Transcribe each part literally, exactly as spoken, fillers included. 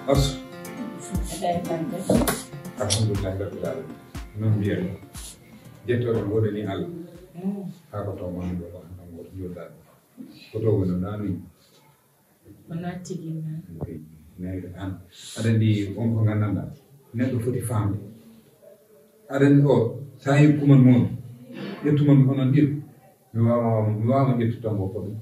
Asu. Alhamdulillahi rabbil alamin. Noon mbiyen. Jettooɗen wonani Allah. Haa ko to mawɗo ɗo, hannde on woto njoɗɗaa ɗo. Ko to woni ɗaa nun? Wonaa tigi ma. Nayde an. Aɗa anndi on ko nganndanɗaa. Neɗɗo foti faamde. Aɗa anndi o, so a yii kuman mon, ƴettuman onon ɗiɗo. Mi waawa, mi waawa ƴettude tan ko ɗum.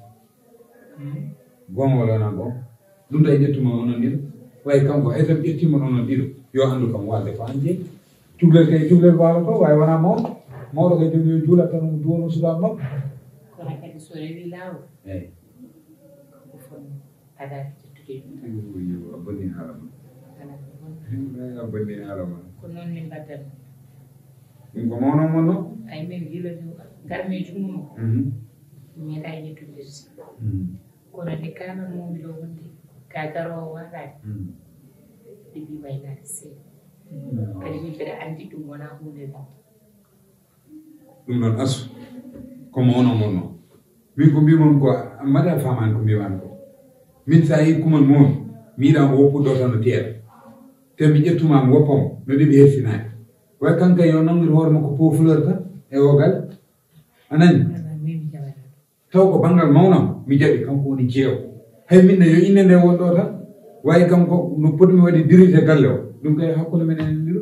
Goonga walla wonaa goonga? Ɗum tawi ƴettuma onon ɗiɗo. Way kanko, hay so mi ƴettiima onon ɗiɗo, yo anndu kam waalde ko an jeyi. Cuklel kay, cuklel waalo to, way wonaa mawɗo. Mawɗo kay jogi yo juulat tan, omo duwono sukaaɓe makko. Kono kadi so rewi laawol, eey, ko fof adaade ƴettude ɗum. Yo, yo, a bonni haala ma. Alaa ko bonni. Eey, a bonni haala ma. Ko noon min mbaɗdan. Ɗum ko mawno mon noon? Ay, min gila ngarmi e junngo mum. Mhm. Mi meeɗaa ƴettude. Mhm. Kono nde kaananoomi ɗo wonde ka garoowo waɗaani, mm, ɗi mbi waylaade seeɗa. Mm. Kadi min mbeɗa anndi ɗum wonaa huunde goo. Ɗum noon asu, ko mawno mon noon. Min ko mbimon ko, mbaɗa faamaani ko mbiwan ko. Min so a yii kuman momi, mi yiɗaa mo woppude ɗo tan no teera. Te mi ƴettuma mi woppa mo, no ɗiɗi hersinaani. Way kanko yo nanngir hoore makko po fleur tan e o gal. A nani? Alaa, min mi jaɓataa. Taw ko banngal mawno am, mi jaɓi, kanko woni jeewo. Hay min ne, yo innde nde won ɗo tan. Wayi kanko no potmi waɗi dirigé galle o. Ɗum kay hakkunde men en ɗiɗo.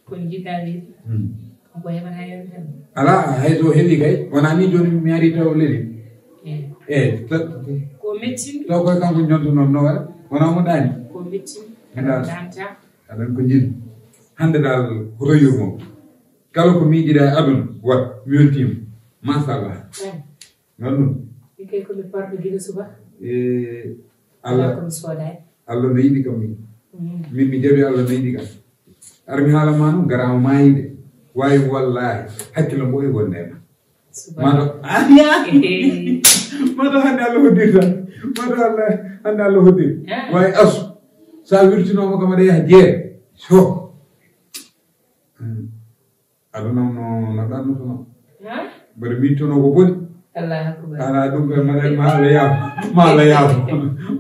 Ko jiɗɗaa wiyde? Hmm. Kanko heɓata hen tan. Alaa, hay so heɓi kay, wonaa ni jooni mi ari taw leli. Eh. Eh, ta-, ko mettin. Taw koy kanko jontuno no waɗa, wonaa mo ɗaani. Ko mettin. Alaa. Danta. Aɗan ko jiɗi. Hannde dal, hoto yurmo. Kala ko miijiɗaa e aduna, wat, mi weltiima. Machallah. Eh. Noon ɗum. Mi kay ko mi parɗo gila suba. E, Allah, Allah ko mi soodaani. Allah no yiɗi kam min. Mm. Min mi jaɓi Allah no yiɗi kam. Ar mi haala ma noon, garaama maayde. Wayi wallaahi, hakkille mbo e wonde e ma. Subaa. Mato, ah, ya. Eh. Mato hannde Allah hoddiri tan. Mato Allah, hannde Allah hoddiri. Ah. Wayi asu. Sa wirtinooma kam aɗa yaha jeere. So. Mm. Aduna no, no ɗannotono. Ha? Mbaɗa miijtono ko boni. Allahu akbar. Ala ɗum koye mbaɗa ma Allah yaafo. Ma Allah yaafo.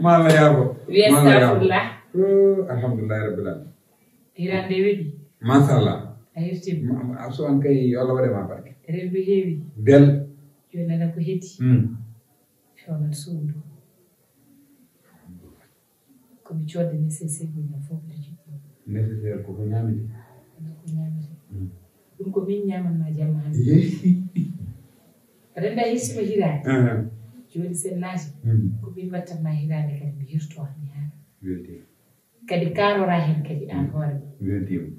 Ma Allah yaafo. Wi astafurlah. Oh, alhamdulillahi rabbil alamin. Hirande weɗi. Machallah. A hirtima. Ma, ma, so an kay yo Allah waɗe ma barke. Rewɓe heewi. Bel. Jooni nana ko heedi. Hmm. Fewnat suudu. Ko mi coodde nécessaire ko ñam fof ko jiɗɗo. Nécessaire ko ko ñaamete? Ko ko ñaamete. Mm. Ɗum ko min ñaaman ma jamma hannde. Yehi. Aɗa anndi a hirsima hiraande. Aha. Jooni sen naati. Mm. Ko min wattan ma hiraande kadi mi hirto mi haara. Weltima. Kadi kaarora hen kadi aan hoore ma. Weltima.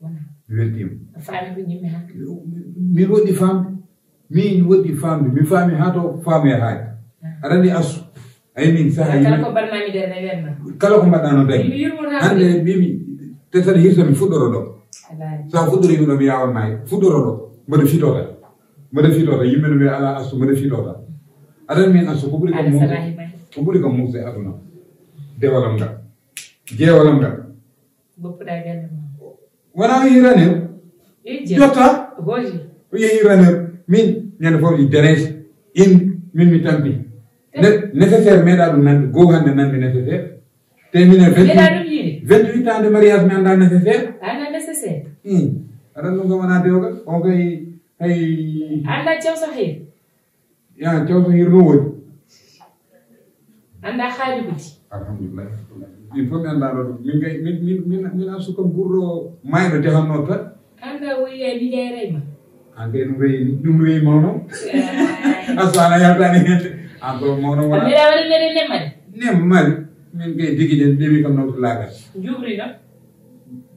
Wona. Mi weltiima. A faami ko njimmi hannde? Min woɗɗi faamde. Min woɗɗi faamde. Mi faami haa to faamoya haaji. Ah. Aɗa anndi asu. Ay min saha kala yimɓe ko mbaɗnami nder ne wiyatma. Kala ko mbaɗɗa noon dañi. Mi yurmoto hannde. Hannde mbimi te tan hirta mi fuɗɗoro ɗo. Alaa. Sa fuɗɗori ɗo mi yawan maayi. Fuɗɗoro ɗo. Mbaɗa fitota. Mbaɗa fitota. Yimɓe no mbiya ala asu mbaɗa fitota. Aɗa anndi min asu ko ɓuri kam muusa. Ko ɓuri kam muusa e aduna. Dewalam ngal. Jeewalam ngal. Goppuɗa galle ma. Wona o yehi Raner? Jotta? Hoji. O yehi Raner. Min, ñande fof mi derees. In, min mi tampi. Ne-, nécessaire meeɗa ɗum nande. Goo hannde nande nécessaire. Te minen meeɗa ɗum yiide? Vingt-huit ans de mariage mi annda nécessaire. Ana nécessaire? Hmm. Aɗa ɗum kam wona dewgal. On kay, hay. Annda cew so hay. Ya, cewto hirno woni. Annda haali gudi. Alhamdulillah. Min fof mi anndaano ɗum. Min kay, min, min, min, min asu kam gurɗo mayɗo jahanno tan. Annda woyi e liggey reyma. An kay ɗum weyi, ɗum weyi mawno. Eh. Asana yaltani hen. An ko mawno wona. Mbiɗa waɗi mene nemmani. Nemmani. Min kay digi den dewi kam nawtu lagal. Jubri no?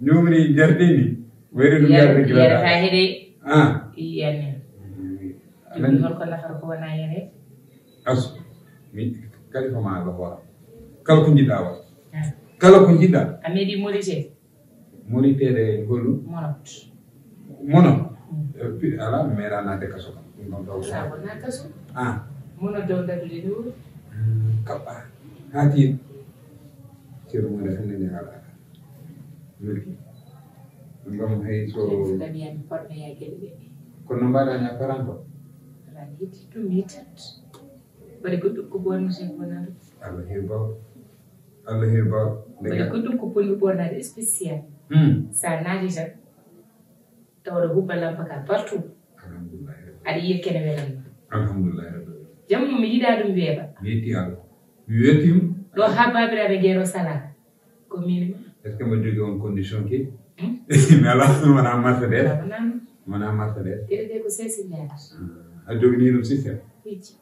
Jubri jardi ni. Wayri ɗum jardi gila. Yarata heɗe. Ah. Iya ni. Amen. Ɗum holko nafata ko wona yere? Asu. Mi kadi ko ma ɗo hoora. Kala ko jiɗɗa wa. Ah. Kala ko jiɗɗa. A meeɗi morite? Moriteede holu? Monot. Monot? Mm. Eh, pi-, ala, mi meeɗa naatde kaso kam. Ɗum ɗon taw. Sa wona kaso? Ah. Monot ɗo daɗude ɗo? Mm, kaɓɓa. Haa tiiɗ. Ceeɗu mum hannde ne haala. Welki. Ngam hay so. Kadi yani porno ya gelle. Kono no mbaɗani a paranto? Aɗa yiɗi ɗum yitat. Mbaɗi goɗɗo ko bonnata ko nan. Allah heewi baw. Allah heewi baw. Woni ko ɗum ko ponɗi ɓornaade spécial. Hmm. Sa naati tan, tawa ɗo hubba lampa ka partout. Alhamdulillahi rabbil alamin. Aɗa yiya kene welan ma. Alhamdulillahi rabbil alamin. Jamma mi yiɗa ɗum weeɓa. Mi yetti Allah. Mi weltima. Ɗo ha babiraɓe jeero sala. Ko min ma. Est-ce que mboɗo jogii on condition ki? Hmm? Mi ala, mi wona Mercedes. Wona. Mi wona Mercedes. Ɗeɗe de ko sesi ñaata. Ah, a jogini ɗum système? Wicci.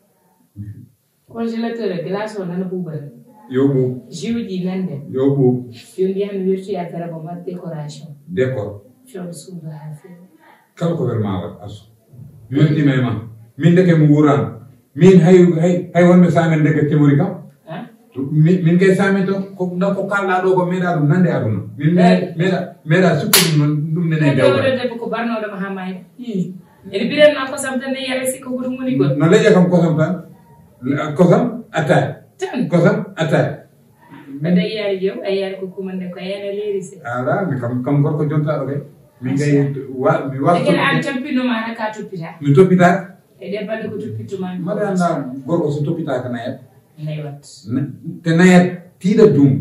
Congélateur e glace o nana ɓuuɓa tan. Yo ɓuuɓ. Jus ji nan nden. Yo ɓuuɓ. Yo mbiyan mi wertoya garaba ma décoration. Décor. Fewndo suudu ha feewi. Kala ko welma waɗ, asu. Mi weltima e ma. Min ndeke mi wuurano. Min hay, hay, hay wonɓe samen ndeke cemori kam. Ha? Min, min kay samen to, ko, ɗo ko kalɗa ɗo ko meeɗa ɗum nande aduna. Min meeɗa, meeɗa, meeɗa sukkude ɗum noon, ɗum nene dewgal. Ɗo debbo ko barnoɗo ma ha mayɗa. Ii. Ene mbiɗen ma kosam tan ne yara sikko ko ɗum woni goɗɗo. No leƴƴa kam kosam tan. Kosam attaaya. Tan. Kosam attaaya. Ko tawi yaari jom, a yaari ko kumande ko yana leeri se. Ala, mi kam, kam gorko jontaɗo kay. Min kay wa, mi wa. Egel an tampinoma hara ka toppita. Mi toppita. E ɗe balɗe ko toppituma. Mbaɗa anda gorko so toppitaka nayat. Naywat. Te nayat tiiɗa dum.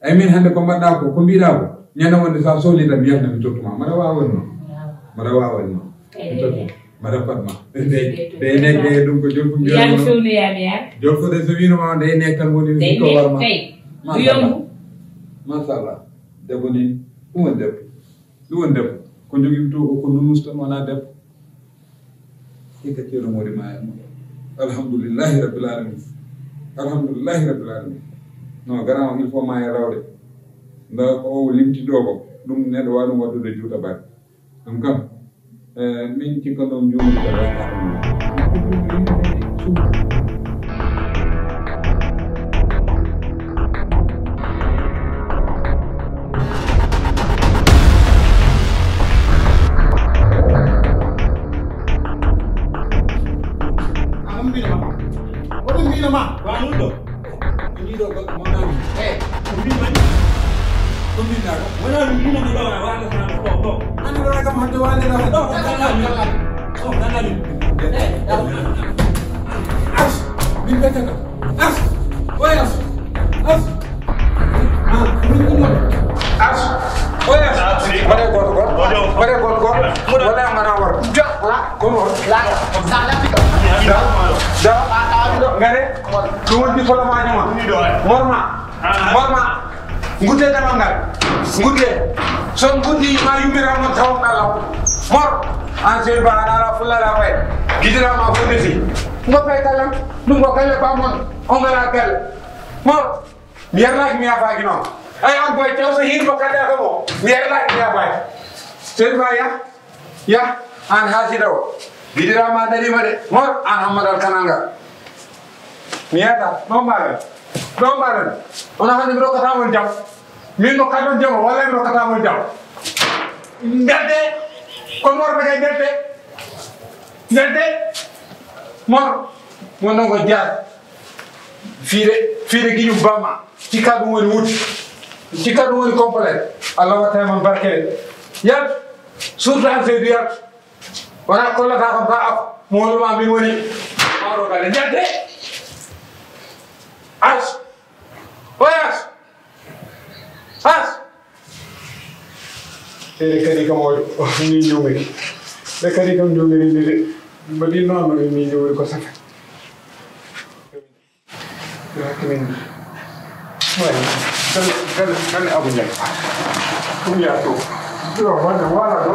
Ay min hannde ko mbaɗɗa ko, ko mbiɗa ko, ñande wonde sa sohli tan mi yalta mi tottuma. Mbaɗa wawa wonno. Mbaɗa wawa wonno. Mi tottu. Mbaɗa fadma. Dey, dey, dey, dey, ɗum ko jolfu mbiyanno. Yalla fewnoyami ya. Jolfude so wino ma dey nek tan woni ko warma. Dey nek kay. Machallah. Yombu. Machallah. Debbo ni, ɗum woni debbo. Ɗum woni debbo. Ko jogimi to ko, ko nunusta wona debbo. Hikka ceerno Mody Maaya. Alhamdulillahi rabbil alamin. Alhamdulillahi rabbil alamin. No, garant il faut ma e rawde. Nda ko o limti ɗo ko, ɗum neɗɗo wa ɗum waddude juuta baɗe. Ɗum kam, eh, min cikka ɗon juuɗe ko ɗon. Oɗum mbino ma. Wa ɗum ɗo. Ko ni ɗo goɗɗo mo nani. Eh, ko mbin mani. Ko mbin ɗa ɗo. Wona ɗum mbino mi ɗo, wala ko nana ɗo, ɗo. Ani ɗo kam hande wala ɗo. Ɗo, ɗo, ɗo, ɗo. Ɗo, ɗo, ɗo. Eh, ɗo. As, min ɓettata. As, oy as. As. As. Oya. Mbaɗe gooto gooto. Mbaɗe gooto gooto. Wala ngana war. Kono war. Da. Da. Ngare. Ɗum woni diplôme aji ma. Morma. Morma. Ngudde demal ngal. Ngudde. Son nguddi ma yummira mon tawon ɗa law. Mor. An sey ba ana la fulla la fay. Gidira ma fo nesi. Ngo fay kalam. Ɗum ko galle ba mon. On ngala galle. Mor. Mi yarlaaki mi yaafaaki noon. Ay, an boy, tew so hiirma kadi aka mo. Mi yarlaaki mi yaafaaki. Seydi Ba, yah, yah, aan haa sida o. Gidiraa ma dariima de. Mor, aan Hammadal Kananga. Mi yahata, ɗo mbaɗen. Ɗo mbaɗen. Onon hannde mi rokkataa mon jam. Min rokkataa mon jam, wallay mi rokkataa mon jam. Mbelde, kono worɓe kay mbelde. Mbelde. Mor, mon ɗon ko jaar. Fiire, fiire giƴum bamma. Cikka ɗum woni wuti. Cikka ɗum woni complet. Allah watta e mon barke. Yaltu. Surtout an Seydou yaltu. Wona kollata kam ka af. Mo wonuma min woni. Mawɗo kala. Yaltu. As. Oy as. As. Ɓe kadi kam o ni jomiri. Ɓe kadi kam jomiri ndi de. Mbaɗi noon no ni jomiri ko saka. Yo hakke min. Way. Galle, galle, galle Abou Ndiaye. Ɗum yaa to. Yo, wonde wala ɗo.